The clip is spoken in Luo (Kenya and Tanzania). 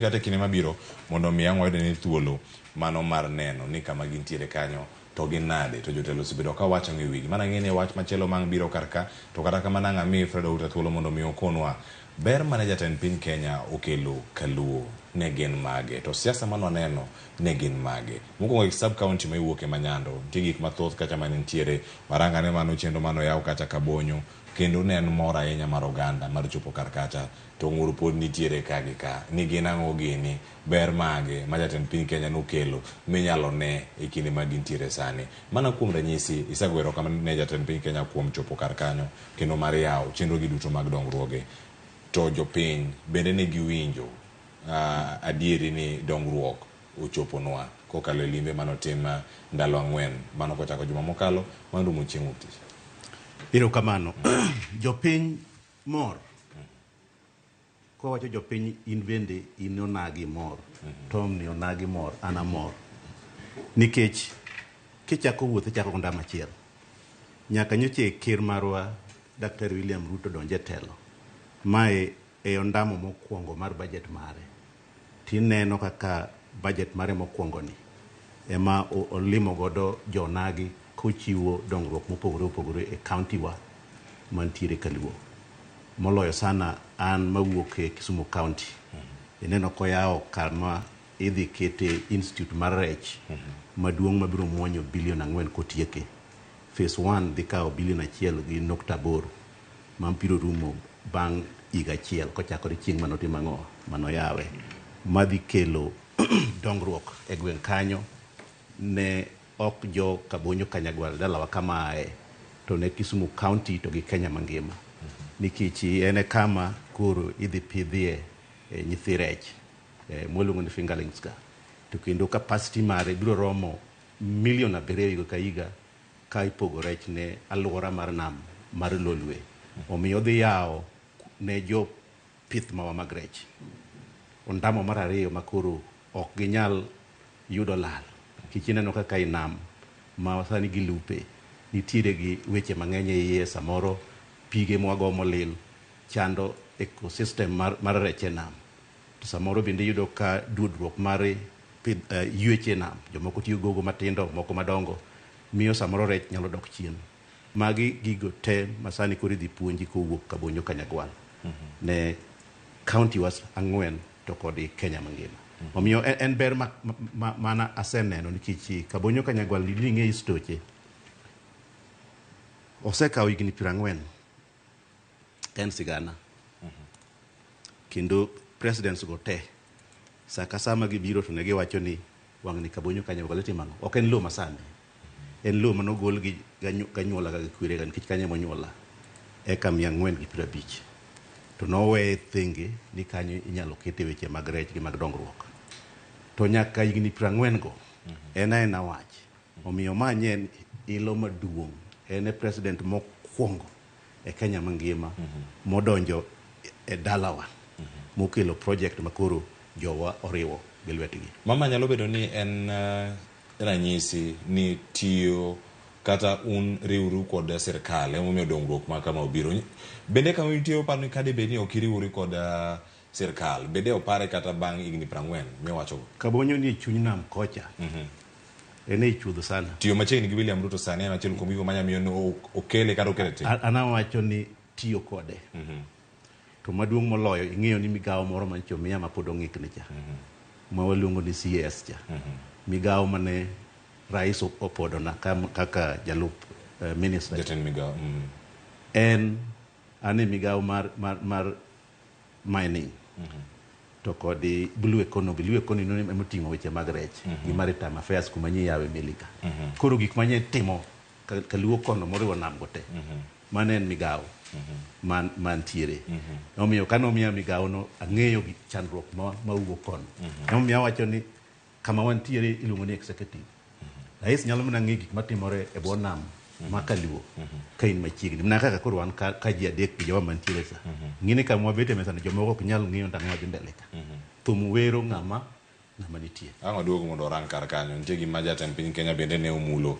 Kata e kinde mabiro mondo omi ang' wayud ni thuolo mano mar neno ni kama gintiere kanyo to gin nade to jotelo osebedo ka wacho ang'o e wigi. Mano ang'e ni wach machielo ma ang' biro kar ka to kata kamano ang' ami Fred Outa thuolo mondo mi okonwa ber mane jatend piny Kenya okelo kaluo ne gin mage to siasa mane waneno ne gin mage. Mokwongo e sub county ma iwuoke ma Nyando nitie gik mathoth kacha mane nitiere warang ane mano chenro mane oyaw kacha Kabonyo kendo ne en mor ahinya mar oganda mar chopo kar kacha To ng'ur pod nitiere ka gi ka ni gin ang'o gini, ber mage ma jatend piny Kenya nokelo minyalo ne e kinde ma gintiere sani. Mana kuom ranyisi, isegoyo erokamano ne jatend piny Kenya kuom chopo kar kanyo kendo mar yawo chenro gi duto mag dongruoge. To jopiny bende ne giwinjo adieri ni dongruok ochoponwa kokalo e limbe mane otim ndalo ang'wen mano kochako juma mokalo mano rumo chieng' wuok tich. Erokamano. Jopiny mor. Kowacho jopiny in bende in onagi mor. Tom ni onagi mor, an amor. Nikech kichako wuoth ichako go ndama achiel. Nyaka nyocha ker marwa Daktari William Ruto donj e telo. Mae e ondamo mokwongo mar budget mare. Tineno kaka budget mare mokwongo ni ema olimo godo jo onagi kochiwo dongruok mopogore opogore e county wa mantiere Kaluo. Moloyo sana an mawuok e Kisumu County. Ineno koyawo kama idhi kete institute mar rech maduong' mabiro muonyo bilion 4 kotieke. Phase 1 dhi kawo bilion 1.8 mabiro rumo bang' higa achiel kochakore chieng' manotimo ang'o manoyawe madhi kelo dongruok e gweng' kanyo ne ok jo Kabonyo Kanyagwal dalawa kama ae to ne Kisumu County to gi Kenya mangima nikech en e kama koro idhi pidhie nyithi rech mwaluongo ni fingerlings ka to kendo capacity mare biro romo milion 7 higa ka higa ka ipogo rech ne aluora mar nam mar Lolwe. Omiyo odhi yawo ne jo pith mawa mag rech ondamo mar ariyo ma koro ok ginyal yudo lal. Nikech ineno kaka i nam ma sani gilupe nitiere gi weche mang'eny e iye, samoro pige mwago molil chando ecosystem mar rech e nam. To samoro bende iyudo ka duodruok mar yweche e nam, jomoko tiyo gogo matindo, moko madongo, miyo samoro rech nyalo dok chien. Magi gigo te masani koro idhi puonji kowuok Kabonyo Kanyagwal ne county was 4 to kod Kenya mangima. Omiyo en ber mana aseneno nikech Kabonyo Kanyagwal ni ng'e stoche. Osekawo higni 40 en sigana. Kendo presidents go te sa ka sa ma gibiro to ne giwacho ni wang'ni Kabonyo Kanyagwal itimo ang'o? Ok en lowo masani. En lowo manogol gi ganyuola ga gi kwerega nikech kanyo emonyuola eka 450. To noweye thenge ni kanyo inyalo kete weche mag rech gi mag dongruok. To nyaka higni 40 go en aena wach. Omiyo ma nye en ilo maduong'. En e president mokwongo e Kenya mangima modonjo e dalawa mokelo project makoro jowa oriwo gi lwetgi. Mama nyalo bedo ni en ranyisi ni tiyo kata un riwru kod sirkal emomiyo dongruok ma kama obiro. Bende kama intie uparo ni kade bed ni ok iriwori kod sirkal, bende opare kata bang' higni 40 miwachogo? Kabonyo ni e chuny nam kocha. En ei chuodho sana. Tiyo machiegni gi William Ruto sani en achiel kuom gigo manya miyo ni okele kata okele tim. An awacho ni tiyo kode. To maduong' moloyo ing'eyo ni migawo moro mancho miya ma pod ong'ikni cha. Ma waluongo ni CS cha. Migawo mane rais opodona kaka jalup minister. Jatend migawo. En an e migawo mar mining. To kod blue economy. Blue economy no ema oting'o weche mag rech gi maritime affairs kuma nyi yawe meli ka. Koro gik manye timo kaluo kono moriwo nam go te. Mano en migawo mantiere. Omiyo kane omiya migawo no ang'eyo gi chandruok mawuok kono. Emomiyo awacho ni kama wantiere iluongo ni executive. Rais nyalo mana ng'eyo gik matimore e bwo nam ma kaluo ka in machiegni. Mana kaka koro wan ka ji adek gi jowa mantiere sa. Ng'ini kama wabet e mesa ni jomoko ok nyal ng'eyo ndang'o dhi mbele ka. Thum wero ng'ama nitie. Ang' waduogo mondo warang kar kanyo. Nitie gima jatend piny Kenya bende ne omulo.